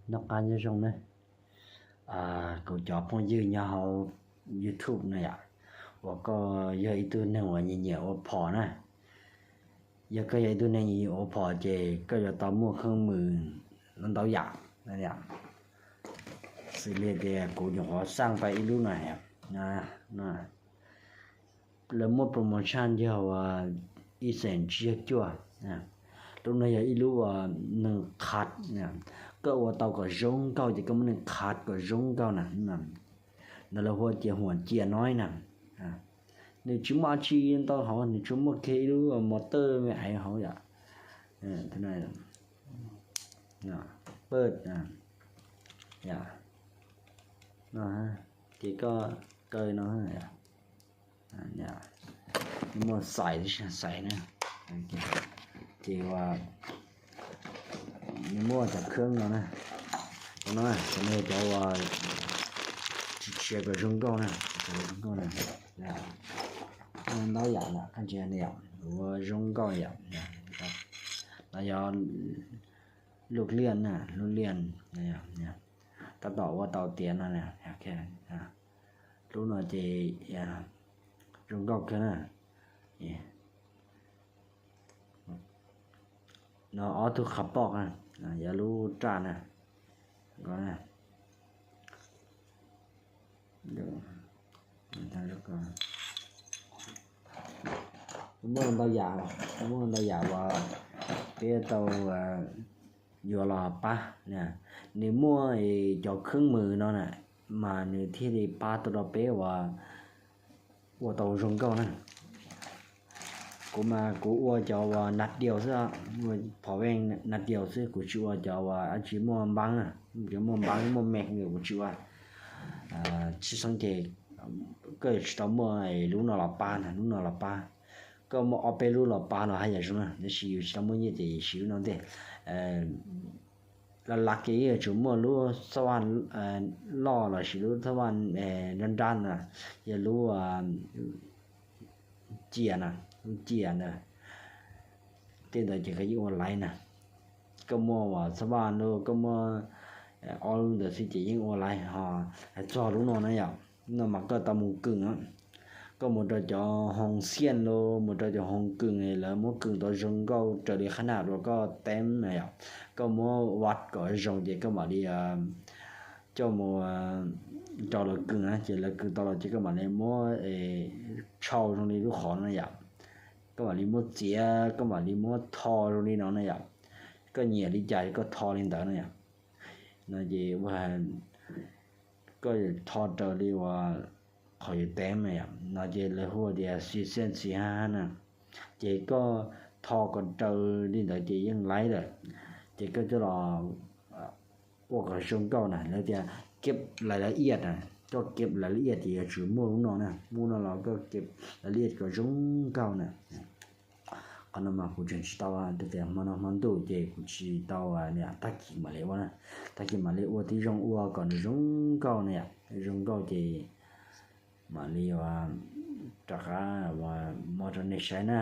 Noj qab nyob zoo na, kuv cov phooj ywg nyob hauv YouTube na yom, uas koj yog ib tug neeg uas nyiam nyiam ua phom na, yog koj yog ib tug neeg nyiam nyiam ua phom ces koj yuav tau muaj kheej mws ntau yam. Xws li tias kuv nyuam qhuav xaj tau ib lub no, lawv muaj promotion yog uas ib xees tsib caug cuaj. Lub no yog ib lub uas neeg qhav, koj ua tau kom zoo nkauj ces koj muab neeg qhav kom zoo nkauj na. Ntawd lawv hu ua tias huam cia noib na. Nws tsis muaj dab tsi ntau hauv, nws tsuas muaj kiag ib lub mos tawj me aiv hauv yom. Paj, ces koj kaw no, muaj xais, xais na, ces nws muaj cov khab no na, cov no, cov no cov uas tsis tshiav kom zoo nkauj na, zoo nkauj na, ntau yam na, koj ntsia na yom, ua zoo nkauj yom. No yog lub liaj na, lub liaj, tab tom ua tau tiav no. Lub no ces zoo nkauj kawg na. No ob tug qhov poj, yog lub raj na. Muaj ntau yam, muaj ntau yam uas peb tau yuav los pab. Nws muaj cov khab mws no na, mas nws thiaj li pab tau rau peb uas ua tau zoo nkauj na. Kuv mas kuv ua cov uas nat diaus xwb, ua phom veej nat diaus xwb, kuv tsis ua cov uas dab tsi muaj npaab na, cov muaj npaab muaj me kuv tsis ua. Tshwj xeeb ces koj yuav tsis tau muaj lub no los pab na, lub no los pab. Koj muaj ob peb lub los pab los haj yam zoo na, tab sis yus tsis tau muaj nyiaj ces siv lub no ntej. Laj laj ces yuav tsum muaj lub xab vaj loj lossis lub xab vaj nrab nrab na, yog lub ciam na, lub ciam ntawd. Tej ntawd ces koj yeej ua laiv na. Koj muaj uas xab vaj lub, koj muaj ob lub ntawd xwb ces yeej ua laiv. Ho hais txog lub no na yom, no mas koj tau mus kws, koj mus rau cov hoo xiaj los mus rau cov hoo kws lawv muab kws tau zoo nkauj raws li qhab naj uas koj teeb na yom, koj muab vaj kom zoo ces koj mam li coj mus rau lawv kws na, ces lawv kws tau los ces koj mam li muab tshau zoo li lub qhov no yom, koj mam li muab txiav, koj mam li muab tho zoo li no na yom. Koj nyiam li cas koj tho li ntawd na yom. No ces koj tho raws li uas qhov yus teeb na yom, no ces lawv hu tias xi xeej xi hab na. Ces koj tho kom raws li ntawd ces yeej laiv lawm. Ces koj coj los ua kom zoo nkauj na, lawv tias keb lais laj iaj na, koj keb lais laj iaj ces yuav tsum muaj lub no na, muaj no los koj keb lais laj iaj kom zoo nkauj na. Qhov no mas kuv tseem tsis tau, tias hmo no hmo ntuj ces kuv tsis tau, tag kis mam li ua na, tag kis mam li ua tib zoo ua kom nws zoo nkauj na yom, zoo nkauj ces mam li ua rov qab ua muab rau nej saib na.